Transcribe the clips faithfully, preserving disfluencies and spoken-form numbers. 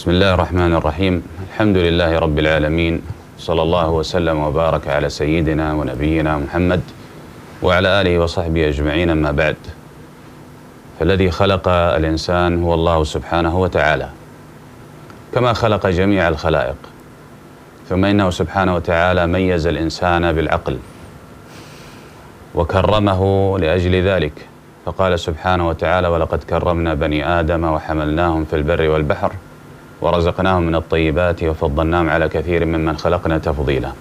بسم الله الرحمن الرحيم. الحمد لله رب العالمين. صلى الله وسلم وبارك على سيدنا ونبينا محمد وعلى آله وصحبه أجمعين، أما بعد. فالذي خلق الإنسان هو الله سبحانه وتعالى، كما خلق جميع الخلائق. ثم إنه سبحانه وتعالى ميز الإنسان بالعقل وكرمه لأجل ذلك، فقال سبحانه وتعالى: "ولقد كرمنا بني آدم وحملناهم في البر والبحر ورزقناهم من الطيبات وفضلناهم على كثير ممن خلقنا تفضيلا".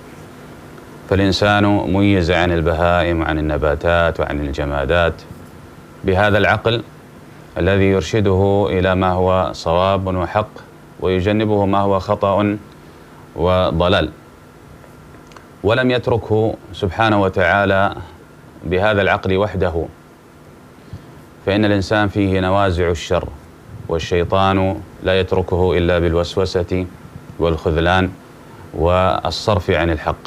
فالإنسان ميز عن البهائم وعن النباتات وعن الجمادات بهذا العقل الذي يرشده إلى ما هو صواب وحق، ويجنبه ما هو خطأ وضلال. ولم يتركه سبحانه وتعالى بهذا العقل وحده، فإن الإنسان فيه نوازع الشر، والشيطان لا يتركه إلا بالوسوسة والخذلان والصرف عن الحق،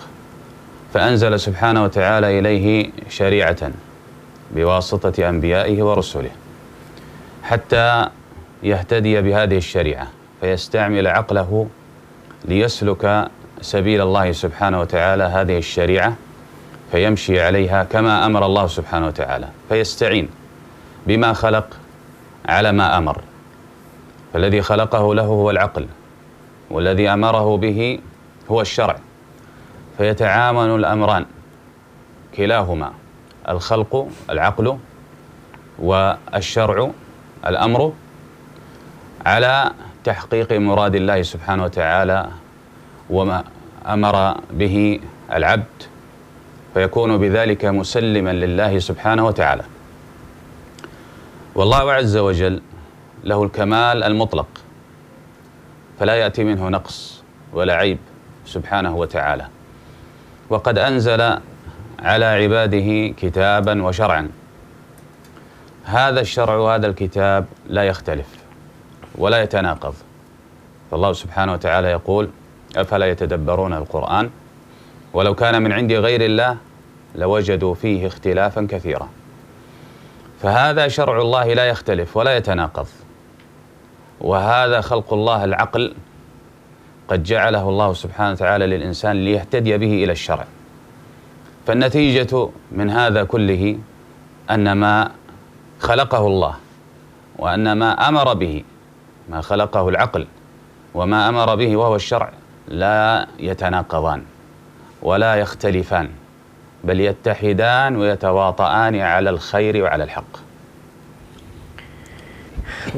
فأنزل سبحانه وتعالى إليه شريعة بواسطة أنبيائه ورسله، حتى يهتدي بهذه الشريعة، فيستعمل عقله ليسلك سبيل الله سبحانه وتعالى، هذه الشريعة، فيمشي عليها كما أمر الله سبحانه وتعالى، فيستعين بما خلق على ما أمر. فالذي خلقه له هو العقل، والذي أمره به هو الشرع، فيتعاون الأمران كلاهما، الخلق العقل، والشرع الأمر، على تحقيق مراد الله سبحانه وتعالى وما أمر به العبد، فيكون بذلك مسلما لله سبحانه وتعالى. والله عز وجل له الكمال المطلق، فلا يأتي منه نقص ولا عيب سبحانه وتعالى. وقد أنزل على عباده كتابا وشرعا. هذا الشرع وهذا الكتاب لا يختلف ولا يتناقض. فالله سبحانه وتعالى يقول: "أفلا يتدبرون القرآن ولو كان من عند غير الله لوجدوا فيه اختلافا كثيرا". فهذا شرع الله لا يختلف ولا يتناقض، وهذا خلق الله العقل قد جعله الله سبحانه وتعالى للإنسان ليهتدي به إلى الشرع. فالنتيجة من هذا كله أن ما خلقه الله وأن ما أمر به، ما خلقه العقل وما أمر به وهو الشرع، لا يتناقضان ولا يختلفان، بل يتحدان ويتواطئان على الخير وعلى الحق.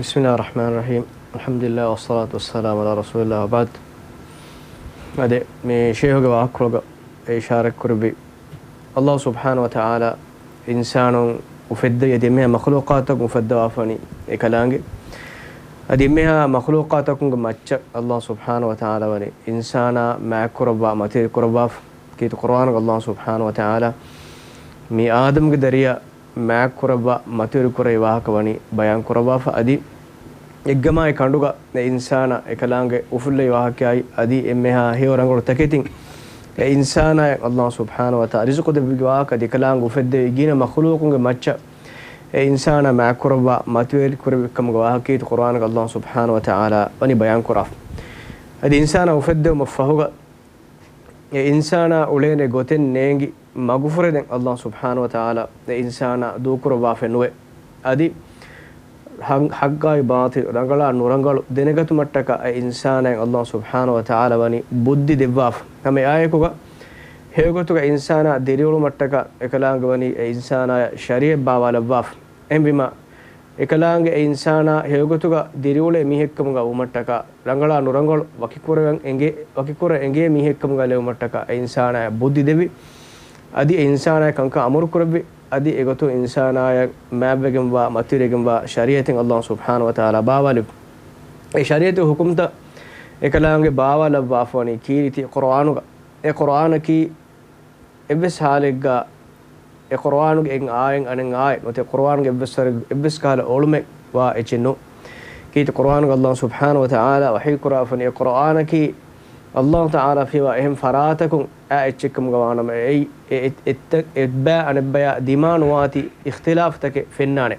بسم الله الرحمن الرحيم. الحمد لله والصلاة والسلام على رسول الله وبعد. އަދި މި ޝޭހުގެ ވާހަކަކޮޅުގަ އިޝާރަތްކުރެއްވި، ﷲ ސުބްޙާނަހޫ ވަތަޢާލާ އިންސާނުން އުފެއްދެވި އެދެމެހާ މަޚްލޫޤާތަކުން އުފެއްދަވާފަވަނީ އެކަލާނގެ. އަދި އެންމެހާ މަޚްލޫޤާތަކުންގެ މައްޗަށް ﷲ ސުބްޙާނަހޫ ވަތަޢާލާ ވަނީ އިންސާނާ މާތްކުރައްވާ މަތިވެރި ކުރައްވާފަ. ކީރިތި ޤުރުއާނުގަ ﷲ ސުބްޙާނަހޫ ވަތަޢާލާ މި އާދަމްގެ ދަރިޔާ މާތްކުރައްވާ މަތިވެރި ކުރެވި ވާހަކަ ވަނީ ބަޔާން ކުރައްވާފަ. އަދި އެއްގަމާ އެ ކަނޑުގަ އެ އިންސާނާ އެކަލާނގެ އުފުއްލެވި ވާހަކައާއި އަދި އެންމެހާ ހެޔޮ ރަނގަޅު ތަކެތިން އެ އިންސާނާއަށް ﷲ ސުބްޙާނަހޫ ވަތަޢާލާ ރިޒުޤު ދެއްވި ވާހަކަ އަދި އެކަލާނގެ އުފެއްދެވި ގިނަ މަޚްލޫޤުންގެ މައްޗަށް އެ އިންސާނާ މާތްކުރައްވާ މަތިވެރި ކުރެވި ކަމުގެ ވާހަކަ ކީރިތި ޤުރުއާނުގަ ﷲ ސުބްޙާނަހޫ ވަތަޢާލާ ވަނީ ބަޔާން ކުރާފަ. އަދި އިންސާނާ އުފެއްދެވުމަށް ފަހުގަ އެ އިންސާނާ އުޅޭނެ ގޮތެއް ނޭނގި މަގުފުރެދެން ﷲ ސުބްޙާނަހޫ ވަތަޢާލާ އެ އިންސާނާ ދޫކުރައްވާފައެއް ނުވޭ. އަދި ޙައް-، ޙައްޤާއި ބާޠިލް ރަނގަޅާ ނުރަނގަޅު ދެނެގަތުމަށްޓަކާ އެ އިންސާނާއަށް ﷲ ސުބްޙާނަހޫ ވަތަޢާލާ ވަނީ ބުއްދި ދެއްވާފަ. ހަމަ އެއާއެކުގަ ހެޔޮގޮތުގަ އިންސާނާ ދިރިއުޅުމަށްޓަކާ އެކަލާނގެ ވަނީ އެ އިންސާނާއަށް ޝަރީޢަތް ބާވާލައްވާފަ. އެހެންވީމާ، އެކަލާނގެ އެ އިންސާނާ ހެޔޮގޮތުގަ ދިރިއުޅޭ މީހެއްކަމުގަ ވުމަށްޓަކާ، ރަނގަޅާ ނުރަނގަޅު ވަކިކުރަން އެނގޭ، ވަކިކުރަން އެނގޭ މީހެއްކަމުގަ ލެވުމަށްޓަކާ އެ އިންސާނާއަށް ބުއްދި ދެއްވި، އަދި އެ އިންސާނާއަށް ކަންކަން އަމުރު ކުރެއްވި، އަދި އެގޮތުން އިންސާނާއަށް މާތްވެގެންވާ، މަތިވެރިވެގެންވާ ޝަރީޢަތެއް ﷲ ސުބްޙާނަހޫ ވަތަޢާލާ ބާވާލެއްވި. އެ ޝަރީޢަތުގެ ޙުކުމްތައް އެކަލާނގެ ބާވާލައްވާފަވަނީ ކީރިތި ޤުރުއާނުގަ. އެ ޤުރުއާނަކީ އެއްވެސް ޙާލެއްގަ އެ ޤުރުއާނުގެ އެއް އާޔަތް އަނެއް އާޔަތް ނުވަތަ ޤުރުއާނުގެ އެއްވެސް ވަރަކަށް އެއްވެސް ކަހަލަ އޮޅުމެއް ވާ އެއްޗެއް ނޫން. ކީރިތި ޤުރުއާނުގަ ﷲ ސުބްޙާނަހޫ ވަތަޢާލާ ވަޙީ ކުރާފަނީ އެ ޤުރުއާނަކީ ﷲ ތަޢާލާ ފިޔަވާ އެހެން ފަރާތަކުން އާ އެއްޗެއްކަމުގަ ވާނަމަ އެއީ އެ އެ-، އެއްތަ-، އެއްބައި އަނެއްބަޔާ ދިމާ ނުވާތީ އިޚްތިލާފުތަކެއް ފެންނާނެ.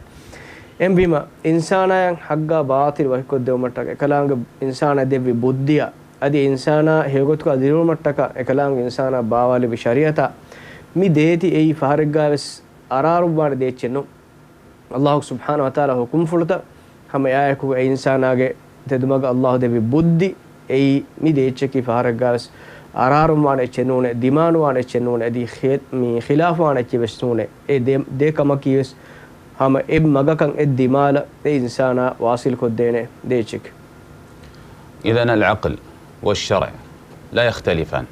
އެހެންވީމަ، އިންސާނާއަށް ޙައްޤާ ބާޠިލް ވަކިކޮށްދެވުމަށްޓަކާ، އެކަލާނގެ އިންސާނާ ދެއްވި ބުއްދިއަށް، އަދި އިންސާނާ ހެޔޮގޮތުގަ ދިރުވުމަށްޓަކާ، އެކަލާނގެ އިންސާނާ ބާވާލެއްވި ޝަރީޢަތަށް، މި ދޭތި އެއީ ފަހަރެއްގާވެސް އަރާރުއްވާނެ ދޭއްޗެއް ނޫން. އައްލާހު ސުބްޙާނަހު ވަތަޢާލާ ޙުކުމްފުޅުތައް ހަމަ އެއާއެކު އެ އިންސާނާގެ ތެދުމަގަށް އައްލާހު ދެއްވި ބުއްދި އެއީ މި ދޭއްޗަކީ ފަހަރެއްގާވެސް އަރާރުންވާނެ އެއްޗެއް ނޫނޭ، ދިމާނުވާނެ އެއްޗެއް ނޫނޭ، އަދި ޚި-، މި ޚިލާފުވާނެ އެއްޗެއް ވެސް ނޫނޭ. އެ ދެ، ދެ ކަމަކީ ވެސް ހަމަ އެއް މަގަކަށް އެއް ދިމާލަށް އެ އިންސާނާ ވާސިލް ކޮށްދޭނެ ދޭއްޗެކޭ. إذن العقل والشرع لا يختلفان.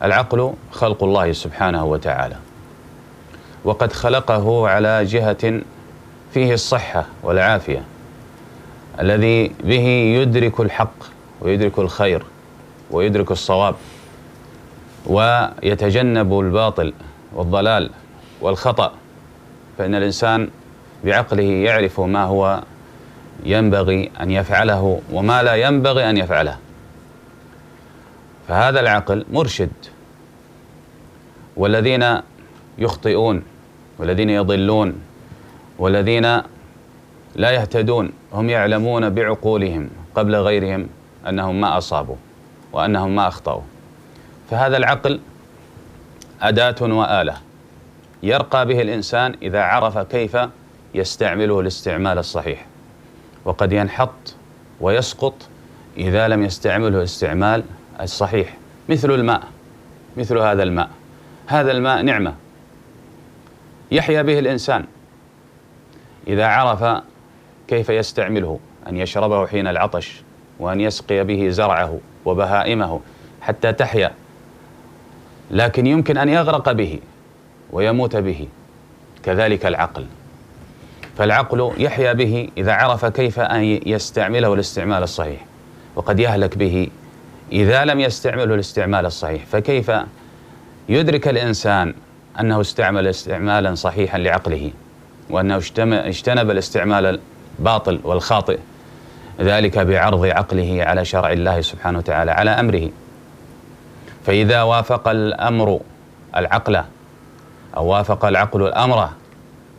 العقل خلق الله سبحانه وتعالى، وقد خلقه على جهة فيه الصحة والعافية، الذي به يدرك الحق ويدرك الخير ويدرك الصواب ويتجنب الباطل والضلال والخطأ، فإن الإنسان بعقله يعرف ما هو ينبغي أن يفعله وما لا ينبغي أن يفعله. فهذا العقل مرشد، والذين يخطئون والذين يضلون والذين لا يهتدون هم يعلمون بعقولهم قبل غيرهم أنهم ما أصابوا وأنهم ما أخطأوا. فهذا العقل أداة وآلة يرقى به الإنسان إذا عرف كيف يستعمله الاستعمال الصحيح، وقد ينحط ويسقط إذا لم يستعمله الاستعمال الصحيح، مثل الماء، مثل هذا الماء. هذا الماء نعمة يحيا به الإنسان إذا عرف كيف يستعمله، أن يشربه حين العطش، وأن يسقي به زرعه وبهائمه حتى تحيا، لكن يمكن أن يغرق به ويموت به. كذلك العقل، فالعقل يحيا به إذا عرف كيف أن يستعمله الاستعمال الصحيح، وقد يهلك به إذا لم يستعمله الاستعمال الصحيح. فكيف يدرك الإنسان أنه استعمل استعمالا صحيحا لعقله، وأنه اجتم-، اجتنب الاستعمال الباطل والخاطئ، ذلك بعرض عقله على شرع الله سبحانه وتعالى، على أمره. فإذا وافق الأمر العقل، أو وافق العقل الأمر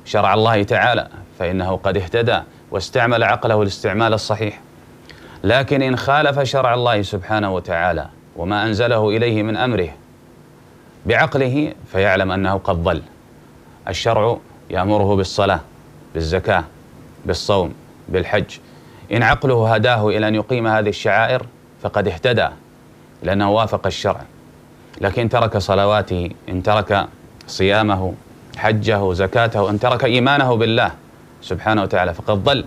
شرع الله تعالى، فإنه قد اهتدى واستعمل عقله الاستعمال الصحيح. لكن إن خالف شرع الله سبحانه وتعالى وما أنزله إليه من أمره، بعقله، فيعلم أنه قد ضل. الشرع يأمره بالصلاة، بالزكاة، بالصوم، بالحج. إن عقله هداه إلى أن يقيم هذه الشعائر فقد اهتدى، لأنه وافق الشرع. لكن إن ترك صلواته، إن ترك صيامه، حجه، زكاته، إن ترك إيمانه بالله سبحانه وتعالى فقد ضل،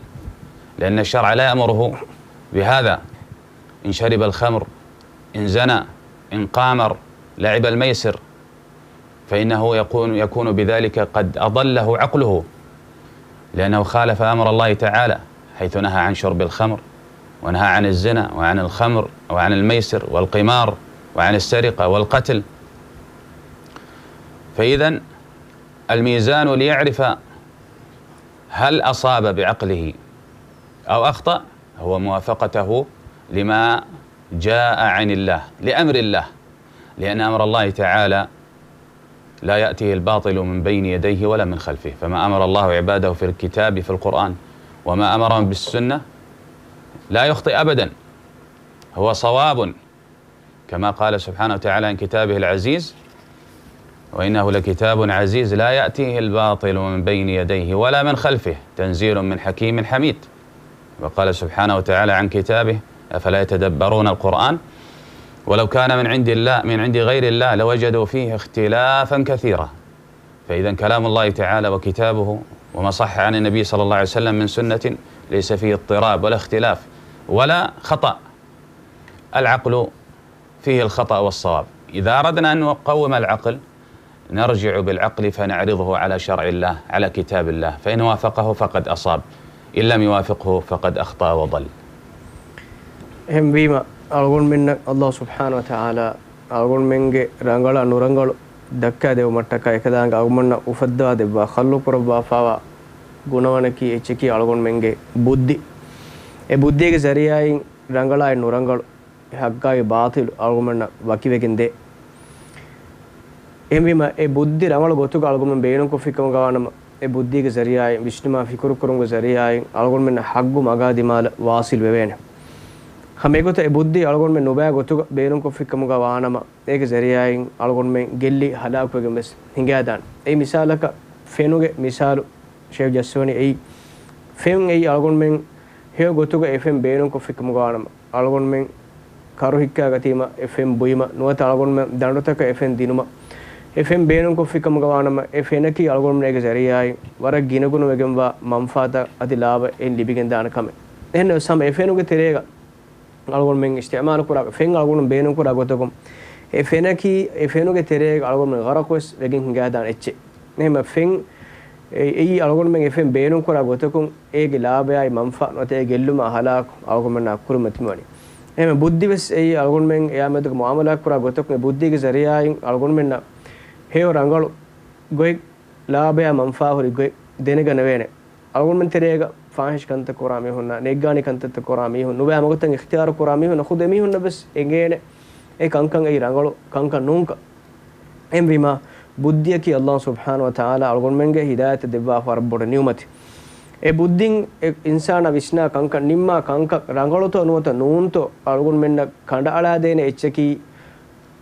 لأن الشرع لا يأمره بهذا. إن شرب الخمر، إن زنى، إن قامر، لعب الميسر، فإنه يكون، يكون بذلك قد أضله عقله، لأنه خالف أمر الله تعالى، حيث نهى عن شرب الخمر، ونهى عن الزنا، وعن الخمر، وعن الميسر، والقمار، وعن السرقة، والقتل. فإذا الميزان ليعرف هل أصاب بعقله أو أخطأ، هو موافقته لما جاء عن الله، لأمر الله، لأن أمر الله تعالى لا يأتيه الباطل من بين يديه ولا من خلفه، فما أمر الله عباده في الكتاب، في القرآن، وما أمرهم بالسنة لا يخطئ أبدا، هو صواب، كما قال سبحانه وتعالى عن كتابه العزيز: وإنه لكتاب عزيز لا يأتيه الباطل من بين يديه ولا من خلفه، تنزيل من حكيم حميد. وقال سبحانه وتعالى عن كتابه: أفلا يتدبرون القرآن ولو كان من عند الله، من عند غير الله، لوجدوا فيه اختلافا كثيرا. فإذا كلام الله تعالى وكتابه وما صح عن النبي صلى الله عليه وسلم من سنة ليس فيه اضطراب ولا اختلاف ولا خطأ. العقل فيه الخطأ والصواب. إذا أردنا أن نقوم العقل، نرجع بالعقل فنعرضه على شرع الله، على كتاب الله، فإن وافقه فقد أصاب، إن لم يوافقه فقد أخطأ وضل. އެހެންވީމަ، އަޅުގަނޑުމެންނަށް އައްލާހު ސުބްޙާނަހު ވަތަޢާލާ އަޅުގަނޑުމެންގެ ރަނގަޅާ ނުރަނގަޅު ދައްކާދެވުމަށްޓަކާ، އެކަލާނގެ އަޅުގަނޑުމެންނަށް އުފައްދަވާ ދެއްވާ، ޚަލްޤު ކުރައްވާފާވާ ގުނަވަނަކީ އެއްޗަކީ އަޅުގަނޑުމެންގެ ބުއްދި. އެ ބުއްދިއިގެ ޒަރީޢާއިން ރަނގަޅާއި ނުރަނގަޅު، އެ ޙައްޤާއި ބާޠިލު އަޅުގަނޑުމެންނަށް ވަކިވެގެން ދޭ. އެހެންވީމަ، އެ ބުއްދި ރަނގަޅު ގޮތުގަ އަޅުގަނޑުމެން ބޭނުންކޮށްފިކަމުގަވާނަމަ، އެ ބުއްދީގެ ޒަރީޢާއިން، ވިސްނުމާ ފިކުރުކުރުމުގެ ޒަރީޢާއިން އަޅުގަނޑުމެންނަށް ޙައްޤު މަގާ ދިމާލަށް ވާޞިލް ވެވޭނެ. ހަމަ އެގޮތަށް އެ ބުއްދީ އަޅުގަނޑުމެން ނުބައި ގޮތުގަ ބޭނުންކޮށްފިކަމުގަ ވާނަމަ، އޭގެ ޒަރީޢާއިން އަޅުގަނޑުމެން ގެއްލި ހަލާކުވެގެން ވެސް ހިނގާދާނެ. އެއީ މިސާލަކަށް ފެނުގެ މިސާލު ޝޭޚް ޖައްސަވަނީ އެއީ. ފެން އެއީ އަޅުގަނޑުމެން ހެޔޮ ގޮތުގަ އެ ފެން ބޭނުންކޮށްފިކަމުގަ ވާނަމަ، އަޅުގަނޑުމެން ކަރު ހިއްކާގަތީމަ އެ ފެން ބުއިމަ، ނުވަތަ އަޅުގަނޑުމެން ދަނޑުތަކަށް އެ ފެން ދިނުމަ، އެ ފެން ބޭނުންކޮށްފިކަމުގަ ވާނަމަ، އެ ފެނަކީ އަޅުގަނޑުމެން އޭގެ ޒަރީޢާއިން ވަރަށް ގިނަގުނަވެގެންވާ މަންފާތައް އަދި ލާބަ އެއިން ލިބިގެންދާނެ ކަމެއް. އެހެންނަމަވެސް ހަމަ އެ ފެނުގެ ތެރޭގަ އަޅުގަނޑުމެން އިސްތިޢުމާލު ކުރާ، ފެން އަޅުގަނޑު ބޭނުންކުރާ ގޮތަކުން، އެ ފެނަކީ އެ ފެނުގެ ތެރޭގަ އަޅުގަނޑުމެން ޣަރަޤުވެސް ވެގެން ހިނގާދާނެ އެއްޗެއް. އެހެންމަ ފެން، އެ-، އެއީ އަޅުގަނޑުމެން އެ ފެން ބޭނުންކުރާ ގޮތަކުން އޭގެ ލާބަޔާއި މަންފާ ނުވަތަ އޭ ގެއްލުމާ ހަލާކު އަޅުގަނޑުމެންނާ ކުރިމަތިވަނީ. އެހެންމަ ބުއްދިވެސް އެއީ އަޅުގަނޑުމެން އެއާމެދުގަ މުޢާމަލާތް ކުރާ ގޮތަކުން އެ ބުއްދީގެ ޒަރީޢާއިން އަޅުގަނޑުމެންނަށް ހެޔޮ ރަނގަޅު ގޮތް ލާބަޔާ މަންފާ ހުރި ގޮތް ދެނެގަނެވޭނެ. އަޅުގަނޑުމެން ތެރޭގަ ފާޙިޝް ކަންތައް ކުރާ މީހުންނާ، ނޭއްގާނީ ކަންތައްތައް ކުރާ މީހުން، ނުބައި މަގުތައް އިޚްތިޔާރު ކުރާ މީހުންނަށް ޚުދު އެމީހުންނަށް ވެސް އެނގޭނެ އެ ކަންކަން އެއީ ރަނގަޅު ކަންކަން ނޫންކަން. އެހެންވީމާ، ބުއްދިއަކީ ﷲ ސުބްޙާނަހޫ ވަތަޢާލާ އަޅުގަނޑުމެންގެ ހިދާޔަތަށް ދެއްވާފަ ވަރަށް ބޮޑު ނިޢުމަތެއް. އެ ބުއްދިން އެ އިންސާނާ ވިސްނާ ކަންކަން، ނިންމާ ކަންކަން ރަނގަޅުތޯ ނުވަތަ ނޫންތޯ އަޅުގަނޑުމެންނަށް ކަނޑައަޅާދޭނެ އެއްޗަކީ،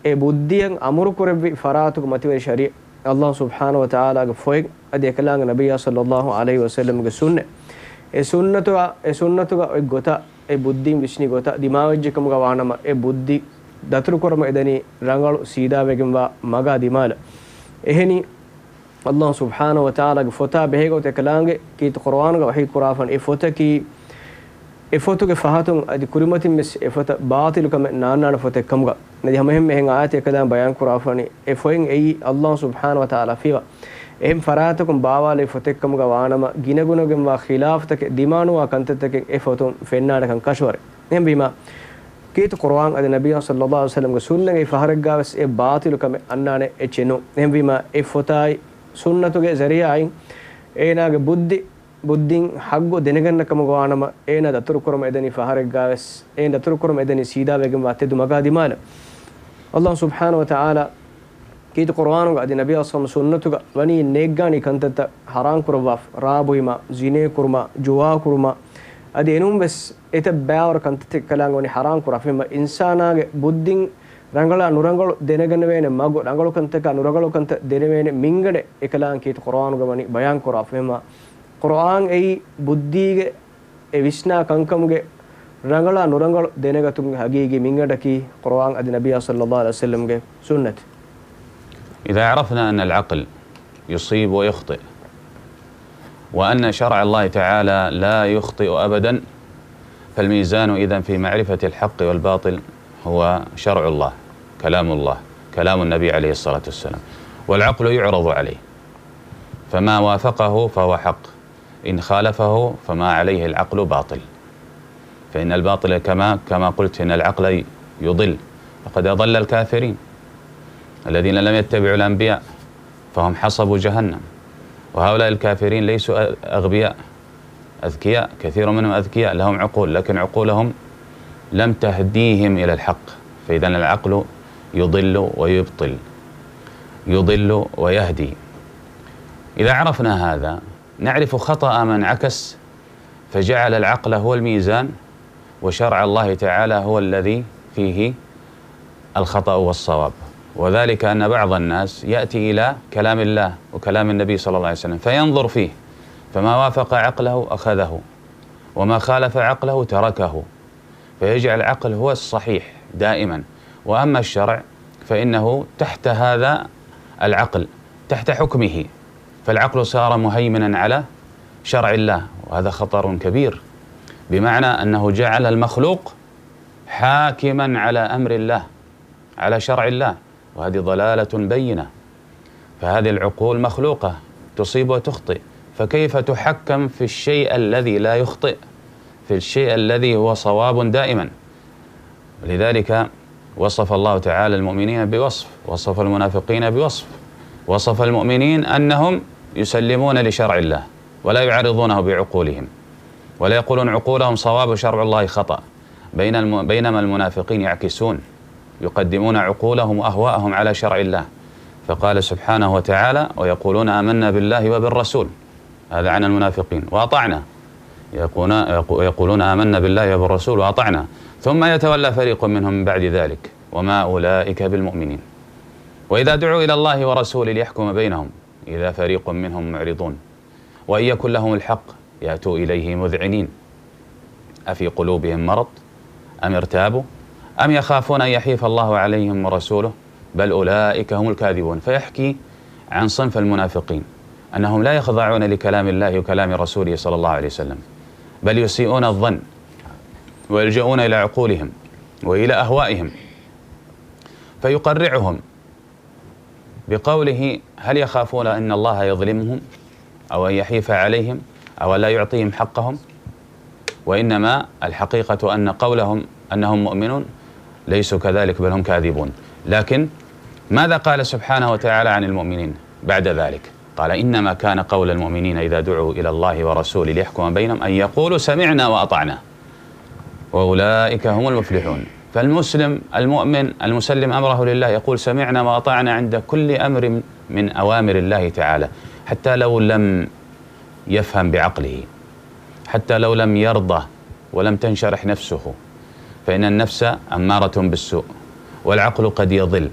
އެ ބުއްދިއަށް އަމުރު ކުރެއްވި ފަރާތުގެ މަތިވެރި ޝަރީޢަތް، ﷲ ސުބްޙާނަހޫ ވަތަޢާލާގެ ފޮތް އަދި އެކަލާނގެ ނަބިއްޔާ ޞައްލައްލާހު ޢަލައިހި ވަސައްލަމްގެ ސުންނަތް. އެ ސުންނަތުގަ، އެ ސުންނަތުގަ އޮތް ގޮތަށް އެ ބުއްދިން ވިސްނި ގޮތަށް ދިމާވެއްޖެ ކަމުގަ ވާނަމަ، އެ ބުއްދި ދަތުރުކުރަމުން އެދެނީ ރަނގަޅު ސީދާވެގެންވާ މަގާ ދިމާލަށް. އެހެނީ، ﷲ ސުބްޙާނަހޫ ވަތަޢާލާގެ ފޮތާ ބެހޭގޮތަށް އެކަލާނގެ ކީރިތި ޤުރުއާނުގަ ވަޙީ ކުރާފަން އެ ފޮތަކީ، އެ ފޮތުގެ ފަހަތުން އަދި ކުރިމަތިން ވެސް އެ ފޮތަށް ބާޠިލު ކަމެއް ނާންނާނެ ފޮތެއް ކަމުގަ. އަދި ހަމައެހެންމެ އެހެން އާޔަތެއް އެކަލާނގެ ބަޔާން ކުރާފަނީ، އެ ފޮތް އެއީ ﷲ ސުބްޙާނަހޫ ވަތަޢާލާ ފިޔަވާ. އެހެން ފަރާތަކުން ބާވާލެވި ފޮތެއް ކަމުގަ ވާނަމަ، ގިނަގުނަގެންވާ ޚިލާފުތަކެއް، ދިމާނުވާ ކަންތައްތަކެއް އެ ފޮތުން ފެންނާނެކަން ކަށަވަރެއް. އެހެންވީމާ، ކީރިތި ޤުރުއާން އަދި ނަބިއްޔާ ޞައްލައްލާހު ޢަލައިހި ވަސައްލަމްގެ ސުންނަތް އެއީ ފަހަރެއްގާވެސް އެ ބާޠިލު ކަމެއް އަންނާނެ އެއްޗެއް ނޫން. އެހެންވީމާ، އެ ފޮތާއި ސުންނަތުގެ ޒަރީޢާއިން އޭނާގެ ބުއްދި، ބުއްދިން ޙައްޤު ދެނެގަންނަ ކަމުގަ ވާނަމަ، އޭނާ ދަތުރުކުރަމުން އެދެނީ ފަހަރެއްގާވެސް، އޭނާ ދަތުރުކުރަމުން އެދެނީ ސީދާވެގެންވާ ތެދު މަގާ ދިމާލަށް. ﷲ ސުބްޙާނަހޫ ވަތަޢާލާ ކީރިތި ޤުރުއާނުގަ އަދި ނަބިއްޔާ ޞައްލައްލާހު ޢަލައިހި ވަސައްލަމް ސުންނަތުގަ ވަނީ ނޭއްގާނީ ކަންތައްތައް ޙަރާމް ކުރައްވާފަ، ރާ ބުއިމާ، ޒިނޭ ކުރުމާ، ޖުވާ ކުރުމާ، އަދި އެނޫން ވެސް އެތައް ބައިވަރު ކަންތައްތައް އެކަލާނގެ ވަނީ ޙަރާމް ކުރާފަ. އެހެންމަ އިންސާނާގެ ބުއްދިން ރަނގަޅާ ނުރަނގަޅު ދެނެގަނެވޭނެ މަގު، ރަނގަޅު ކަންތަކާ ނުރަނގަޅު ކަންތައް ދެނެވޭނެ މިންގަނޑެއް އެކަލާނގެ ކީރިތި ޤުރުއާނުގަ ވަނީ ބަޔާން ކުރާފަ. އެހެންމަ ޤުރުއާން އެއީ ބުއްދީގެ އެ ވިސްނާ ކަންކަމުގެ ރަނގަޅާ ނުރަނގަޅު ދެނެގަތުމުގެ ހަގީގީ މިންގަނޑަކީ ޤުރުއާން އަދި ނަބިއްޔާ ޞައްލައްލާހު ޢަލައިހި ވަސައްލަމްގެ ސުންނަތް. إذا عرفنا أن العقل يصيب ويخطئ، وأن شرع الله تعالى لا يخطئ أبدا، فالميزان إذن في معرفة الحق والباطل هو شرع الله، كلام الله، كلام النبي عليه الصلاة والسلام، والعقل يعرض عليه، فما وافقه فهو حق، إن خالفه فما عليه العقل باطل. فإن الباطل كما، كما قلت، إن العقل يضل، فقد أضل الكافرين الذين لم يتبعوا الأنبياء، فهم حصب جهنم. وهؤلاء الكافرين ليسوا أغبياء، أذكياء، كثير منهم أذكياء، لهم عقول، لكن عقولهم لم تهديهم إلى الحق. فإذا العقل يضل ويبطل، يضل ويهدي. إذا عرفنا هذا، نعرف خطأ من عكس فجعل العقل هو الميزان وشرع الله تعالى هو الذي فيه الخطأ والصواب. وذلك أن بعض الناس يأتي إلى كلام الله وكلام النبي صلى الله عليه وسلم فينظر فيه، فما وافق عقله أخذه، وما خالف عقله تركه، فيجعل العقل هو الصحيح دائما، وأما الشرع فإنه تحت هذا العقل، تحت حكمه، فالعقل صار مهيمنا على شرع الله، وهذا خطر كبير، بمعنى أنه جعل المخلوق حاكما على أمر الله، على شرع الله، وهذه ضلالة بينة. فهذه العقول مخلوقة، تصيب وتخطئ، فكيف تحكم في الشيء الذي لا يخطئ، في الشيء الذي هو صواب دائما؟ ولذلك وصف الله تعالى المؤمنين بوصف، وصف المنافقين بوصف، وصف المؤمنين أنهم يسلمون لشرع الله ولا يعارضونه بعقولهم، ولا يقولون عقولهم صواب وشرع الله خطأ، بين الم-، بينما المنافقين يعكسون، يقدمون عقولهم وأهواءهم على شرع الله. فقال سبحانه وتعالى: ويقولون آمنا بالله وبالرسول، هذا عن المنافقين. وأطعنا. يقولون، يقو-، يقولون آمنا بالله وبالرسول وأطعنا. ثم يتولى فريق منهم من بعد ذلك. وما أولئك بالمؤمنين. وإذا دعوا إلى الله ورسوله ليحكم بينهم إذا فريق منهم معرضون. وإن يكن لهم الحق يأتوا إليه مذعنين. أفي قلوبهم مرض أم ارتابوا أم يخافون أن يحيف الله عليهم ورسوله بل أولئك هم الكاذبون. فيحكي عن صنف المنافقين أنهم لا يخضعون لكلام الله وكلام رسوله صلى الله عليه وسلم، بل يسيئون الظن ويلجؤون إلى عقولهم وإلى أهوائهم، فيقرعهم بقوله: هل يخافون أن الله يظلمهم أو أن يحيف عليهم أو أن لا يعطيهم حقهم؟ وإنما الحقيقة أن قولهم أنهم مؤمنون ليسوا كذلك، بل هم كاذبون. لكن ماذا قال سبحانه وتعالى عن المؤمنين بعد ذلك؟ قال: إنما كان قول المؤمنين إذا دعوا إلى الله ورسوله ليحكم بينهم أن يقولوا: سمعنا وأطعنا. وأولئك هم المفلحون. فالمسلم المؤمن المسلم أمره لله يقول: سمعنا وأطعنا عند كل أمر من أوامر الله تعالى، حتى لو لم يفهم بعقله، حتى لو لم يرضى ولم تنشرح نفسه، فإن النفس أمارة بالسوء، والعقل قد يضل،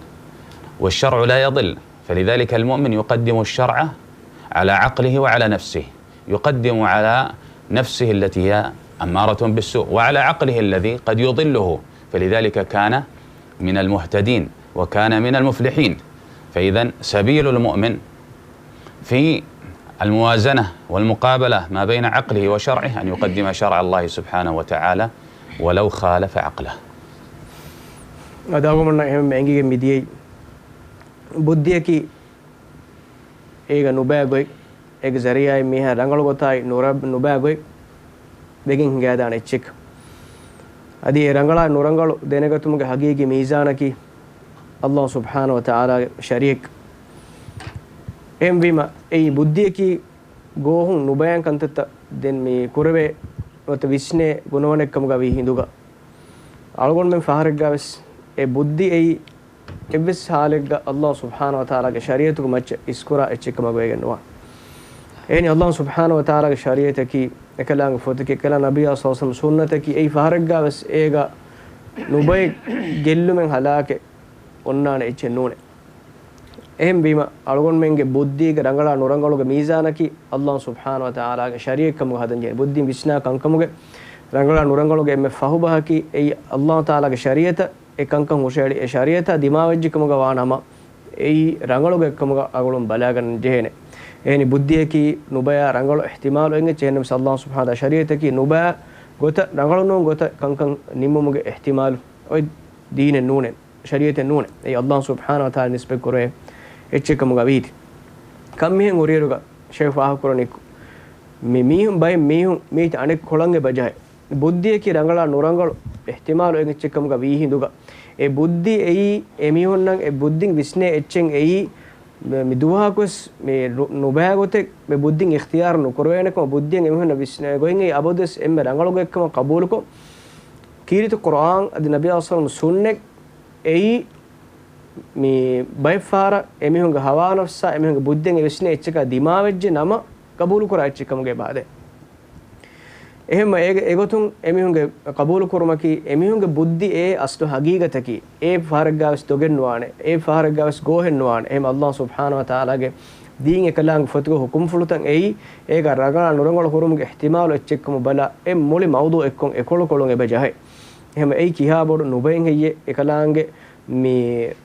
والشرع لا يضل، فلذلك المؤمن يقدم الشرع على عقله وعلى نفسه، يقدم على نفسه التي هي أمارة بالسوء وعلى عقله الذي قد يضله، فلذلك كان من المهتدين وكان من المفلحين. فإذا سبيل المؤمن في الموازنة والمقابلة ما بين عقله وشرعه أن يقدم شرع الله سبحانه وتعالى ولو خالف عقله. އަދާގުމަންނަށް އެހެން އެނގިގެން މިދިޔައީ ބުއްދިއަކީ އޭގަ ނުބައި ގޮތް، އޭގެ ޒަރީއާއިން މީހާ ރަނގަޅު ގޮތާއި ނުރަ-، ނުބައި ގޮތް ވެގެން ހިނގައިދާނެ އެއްޗެއް. އަދި އެ ރަނގަޅާ ނުރަނގަޅު ދެނެގަތުމުގެ ހަގީގީ މީޒާނަކީ ﷲ ސުބްޙާނަހު ވަތަޢާލާގެ ޝަރީޢަތް. އެހެންވީމަ، އެއީ ބުއްދިއަކީ ގޯހުން ނުބަޔާން ކަންތައްތައް ދެން މި ކުރެވޭ ނުވަތަ ވިސްނޭ ގުނަވަނެއްކަމުގަ ވީ ހިނދުގަ، އަޅުގަނޑުމެން ފަހަރެއްގަ ވެސް އެ ބުއްދި އެއީ އެއްވެސް ހާލެއްގަ ﷲ ސުބްޙާނަހު ވަތަޢާލާގެ ޝަރީޢަތުގެ މައްޗަށް އިސްކުރާ އެއްޗެއްކަމަށް ވެގެން ނުވާނެ. އެހެނީ ﷲ ސުބްޙާނަހު ވަތަޢާލާގެ ޝަރީޢަތަކީ، އެކަލާނގެ ފޮތަކީ، އެކަލާ ނަބިއްޔާ ޞައްލަﷲު ޢަލައިހި ވަސައްލަމަ ސުންނަތަކީ، އެއީ ފަހަރެއްގަ ވެސް އޭގަ ނުބައެއް ގެއްލުމެއް ހަލާކެއް އޮންނާނެ އެއްޗެއް ނޫނޭ. އެހެންވީމަ، އަޅުގަނޑުމެންގެ ބުއްދީގެ ރަނގަޅާ ނުރަނގަޅުގެ މީޒާނަކީ ﷲ ސުބްޙާނަހު ވަތަޢާލާގެ ޝަރީޢަތްކަމުގަ ހަދަންޖެހޭ. ބުއްދިން ވިސްނާ ކަންކަމުގެ ރަނގަޅާ ނުރަނގަޅުގެ އެންމެ ފަހުބަހަކީ އެއީ ﷲ ތަޢާލާގެ ޝަރީޢަތަށް އެ ކަންކަން ހުށައެޅި އެ ޝަރީޢަތާ ދިމާވެއްޖެކަމުގަ ވާނަމަ، އެއީ ރަނގަޅު ގޮތްކަމުގަ އަޅުގަނޑު ބަލާގަންނަން ޖެހޭނެ. އެހެނީ ބުއްދިއަކީ ނުބަޔާ ރަނގަޅު އިޙްތިމާލު އެނގެއްޗެއް. އެހެންނަމަވެސް ﷲ ސުބްޙާނަހު ވަތަޢާލާ ޝަރީޢަތަކީ ނުބަޔާ ގޮތަށް ރަނގަޅު ނޫން ގޮތަށް ކަންކަން ނިންމުމުގެ އިޙްތިމާލު އޮތް ދީނެއް ނޫނޭ. ޝަރީޢަތެއް ނޫނޭ. އެއީ ﷲ ސުބްޙާނަހު ވަތަޢާލާ ނިސްބަތް ކުރެވޭ އެއްޗެއް ކަމުގަ ވީތީ. ކަން މިހެން ހުރިއިރުގަ ޝޭޚް ފާހަގަކުރަނީ މި މީހުން ބައެއް މީހުން މީތި އަނެއްކޮޅަށް އެބަ ޖަހޭ. ބުއްދިއަކީ ރަނގަޅާ ނުރަނގަޅު އިޙްތިމާލު އެއްޗެއް ކަމުގަ ވީ ހިނދުގަ، އެ ބުއްދި އެއީ އެމީހުންނަށް އެ ބުއްދިން ވިސްނޭ އެއްޗެއް އެއީ މި، މި ދުވަހަކުވެސް މި ރު-، ނުބައި ގޮތެއް މި ބުއްދިން އިޚްތިޔާރު ނުކުރެވޭނެ ކަމަށް ބުއްދިއެއް އެމީހުންނަށް ވިސްނޭ ގޮތް އެއީ އަބަދުވެސް އެންމެ ރަނގަޅު ގޮތްކަމަށް ޤަބޫލުކޮށް، ކީރިތި ޤުރްއާން އަދި ނަބިއްޔާ ޞައްލަﷲު ޢަލައިހި ވަސައްލަމަ ސުންނަތް އެއީ މި ބައެއް ފަހަރަށް އެމީހުންގެ ހަވާ ނަފްސާ އެމީހުންގެ ބުއްދިއެއް ވިސްނޭ އެއްޗަކާ ދިމާވެއްޖެ ނަމަ، ޤަބޫލުކުރާ އެއްޗެއް ކަމުގައި ބާދޭ. އެހެންމަ އޭގެ އެގޮތުން އެމީހުންގެ ޤަބޫލުކުރުމަކީ، އެމީހުންގެ ބުއްދި އެ އަސްލު ހަގީގަތަކީ، އެ ފަހަރެއްގާވެސް ދޮގެއް ނުވާނެ، އެ ފަހަރެއްގާވެސް ގޯހެއް ނުވާނެ. އެހެން ﷲ ސުބްޙާނަހު ވަތަޢާލާގެ ދީން އެކަލާނގެ ފޮތުގެ ޙުކުމްފުޅުތައް އެއީ، އޭގަ ރަނގަޅާ ނުރަނގަޅު ހުރުމުގެ އިޙްތިމާލު އެއްޗެއްކަމު ބަލާ، އެ މުޅި މައުޟޫޢެއްކޮށް އެކޮޅުކޮޅުން އެބަ ޖަހޭ. އެހެން އެއީ ކިހާ ބޮޑު ނުބައެއް ހެއްޔޭ އެކަލާނގެ މި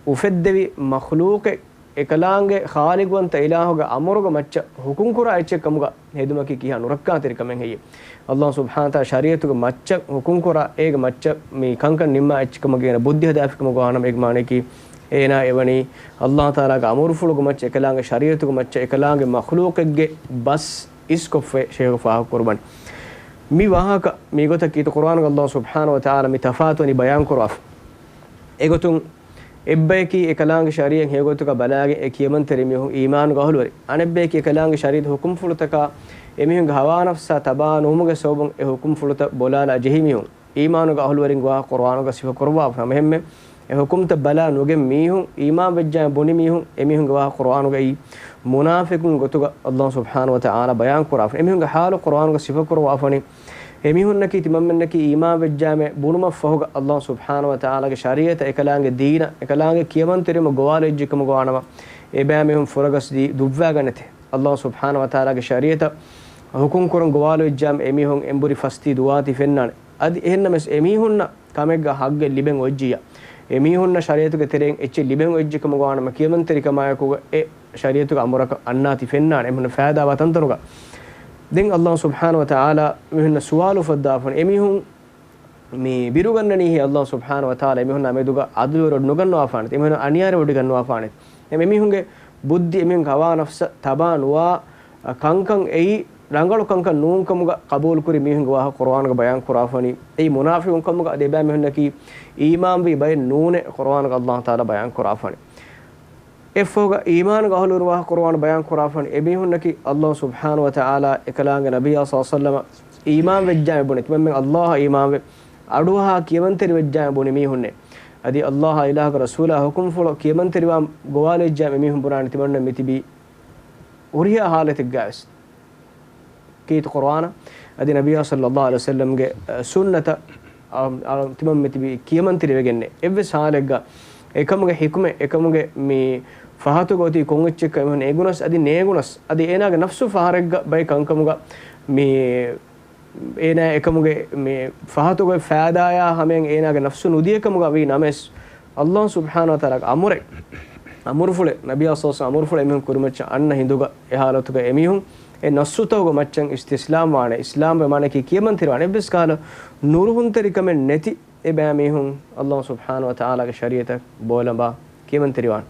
އުފެއްދެވި މަޚްލޫޤެއް އެކަލާނގެ ޚާލިޤުވަންތަ އިލާހުގެ އަމުރުގެ މައްޗަށް ޙުކުމްކުރާ އެއްޗެއް ކަމުގަ ހެދުމަކީ ކިހާ ނުރައްކާތެރިކަމެއް ހެއްޔެވެ؟ ﷲ ސުބްޙާނަހު ވަތަޢާލާ ޝަރީޢަތުގެ މައްޗަށް ޙުކުމްކުރާ، އޭގެ މައްޗަށް މި ކަންކަން ނިންމާ އެއްޗެއް ކަމަށް ގޭނަ ބުއްދި ހަދާފި ކަމަށް ވާނަމަ، އޭގެ މާނަޔަކީ އޭނާ އެވަނީ ﷲ ތަޢާލާގެ އަމުރުފުޅުގެ މައްޗަށް، އެކަލާނގެ ޝަރީޢަތުގެ މައްޗަށް، އެކަލާނގެ މަޚްލޫޤެއްގެ ބަސް އިސްކޮށްފައި ޝޭޚް ފާހަގަކުރައްވަނީ. މި ވާހަކަ މިގޮތަށް ކީރިތި ޤުރްއާނުގަ ﷲ ސުބްޙާނަހު ވަތަޢާލާ މި ތަފާތުވަނީ ބަޔާންކުރާފަ. އެގޮތުން އެއްބަޔަކީ އެކަލާނގެ ޝަރީޢަތް ހެޔޮގޮތުގަ ބަލާގެން އެ ކިޔަމަންތެރި މީހުން އީމާނުގެ އަހުލުވެރި. އަނެއްބަޔަކީ އެކަލާނގެ ޝަރީޢަތް ޙުކުމްފުޅުތަކާ އެމީހުންގެ ހަވާ ނަފްސާ ތަބާ ނުވުމުގެ ސަބަބުން އެ ޙުކުމްފުޅުތައް ބޮލާލާ ޖެހި މީހުން. އީމާނުގެ އަހުލުވެރިންގެ ވާހަކަ ޤުރްއާނުގަ ސިފަކުރައްވާފަ ހަމަ އެހެންމެ އެ ޙުކުމްތައް ބަލާ ނުގެން މީހުން، އީމާން ވެއްޖާ ބުނި މީހުން، އެމީހުންގެ ވާހަކަ ޤުރްއާނުގައި މުނާފިޤުން ގޮތުގަ ﷲ ސުބްޙާނަހޫ ވަތަޢާލާ ބަޔާން ކުރާފަ. އެމީހުންގެ ޙާލު ޤުރުއާނުގަ ސިފަކުރައްވާފަނީ، އެމީހުންނަކީ ތިމަންމެންނަކީ އީމާން ވެއްޖާމެ ބުނުމަށްފަހުގަ ﷲ ސުބްޙާނަހޫ ވަތަޢާލާގެ ޝަރީޢަތަށް، އެކަލާނގެ ދީނަށް، އެކަލާނގެ ކިޔަމަންތެރިވުމަށް ގޮވާލެއްޖެކަމުގަ ވާނަމަ، އެބައިމީހުން ފުރަގަސްދީ ދުއްވާގަނެތެ. ﷲ ސުބްޙާނަހޫ ވަތަޢާލާގެ ޝަރީޢަތަށް ޙުކުމް ކުރަން ގޮވާލުވެއްޖާމެ އެމީހުން އެނބުރި ފަސްދީ ދުވާތީ ފެންނާނެ. އަދި އެހެންނަމަވެސް އެމީހުންނަށް ކަމެއްގަ ޙައްޤެއް ލިބެން އޮތްޖިއްޔާ، އެމީހުންނަށް ޝަރީޢަތުގެ ތެރެއިން އެއްޗެއް ލިބެން އޮތްޖެކަމުގަ ވާނަމަ، ކިޔަމަންތެރިކަމާއެކުގަ އެ ޝަރީޢަތުގެ އަމުރަކަށް އަންނާތީ ފެންނާނެ. އެމީހުންނަށް ފައިދާ ވާ ތަންތަނުގަ. ދެން ﷲ ސުބްޙާނަހޫ ވަތަޢާލާ މީހުންނަށް ސުވާލު އުފައްދާފަން، އެމީހުން މި ބިރުގަންނަނީހޭ ﷲ ސުބްޙާނަހޫ ވަތަޢާލާ އެމީހުންނާ މެދުގަ ޢަދުލުވެރިވެ ނުގަންނަވާފާނެތީ، އެމީހުން އަނިޔާވެރިވެ ނުގަންނަވާފާނެތީ. އެމީހުންގެ ބުއްދި، އެމީހުންގެ ހަވާ ނަފްސަށް ތަބާ ނުވާ ކަންކަން އެއީ ރަނގަޅު ކަންކަން ނޫންކަމުގަ ޤަބޫލުކުރި މީހުންގެ ވާހަކަ ޤުރުއާނުގަ ބަޔާން ކުރާފަނީ. އެއީ މުނާފިޤުން ކަމުގަ އަދި އެބައިމީހުންނަކީ އީމާންވި ބައެއް ނޫނޭ ޤުރުއާނުގަ ﷲ ތަޢާލާ ބަޔާން ކުރާފަނީ. އެއަށްފަހުގަ އީމާނުގެ އަހުލުވެރި ވާހަކަ ޤުރުއާނު ބަޔާން ކުރާފަނީ. އެމީހުންނަކީ ﷲ ސުބްޙާނަހޫ ވަތަޢާލާ އެކަލާނގެ ނަބިއްޔާ ޞައްލަﷲު ޢަލައިހި ވަސައްލަމަ އީމާން ވެއްޖާމެ ބުނި، ތިމަންމެން ﷲއަށް އީމާންވެ، އަޑުއަހާ ކިޔަމަންތެރިވެއްޖާމެ ބުނި މީހުންނޭ. އަދި ﷲއާ އިލާހުގެ ރަސޫލާ ޙުކުމްފުޅު ކިޔަމަންތެރިވާން ގޮވާލެއްޖާމެ މީހުން ބުނާނެ ތިމަންމެން މިތިބީ ހުރިހާ ޙާލަތެއްގަވެސް. ކީރިތި ޤުރުއާނަށް އަދި ނަބިއްޔާ ޞައްލަﷲު ޢަލައިހި ވަސައްލަމްގެ، އަ، ސުންނަތަށް، އަ، އަ، ތިމަންމެން މިތިބީ ކިޔަމަންތެރިވެގެންނޭ. އެއްވެސް ޙާލެއްގަ އެކަމުގެ ޙިކުމަތް، އެކަމުގެ މި ފަހަތުގަ އޮތީ ކޮން އެއްޗެއްކަން އެމީހުން އެނގުނަސް، އަދި ނޭނގުނަސް، އަދި އޭނާގެ ނަފްސު ފަހަރެއްގަ ބައެއް ކަންކަމުގަ މި އޭނާ އެކަމުގެ މި ފަހަތުގައި ފައިދާޔާ ހަމައިން އޭނާގެ ނަފްސު ނުދިޔަކަމުގަ ވީ ނަމަވެސް، ﷲ ސުބްޙާނަހޫ ވަތަޢާލާގެ އަމުރެއް، އަމުރުފުޅެއް، ނަބިއްޔާ ޞައްލަﷲު ޢަލައިހި ވަސައްލަމް އަމުރުފުޅެއް އެމީހުން ކުރިމައްޗަށް އަންނަ ހިނދުގަ އެ ޙާލަތުގަ އެމީހުން އެ ނަފްސުތަކުގެ މައްޗަށް އިސްތިސްލާމް ވާނެ. އިސްލާމްވެ މާނައަކީ ކިޔަމަންތެރިވާނެ. އެއްވެސް ކަހަލަ ނުރުހުންތެރިކަމެއް ނެތި އެބައިމީހުން ﷲ ސުބްޙާނަހޫ ވަތަޢާލާގެ ޝަރީޢަތަށް ބޯލަނބާ ކިޔަމަންތެރިވާނެ.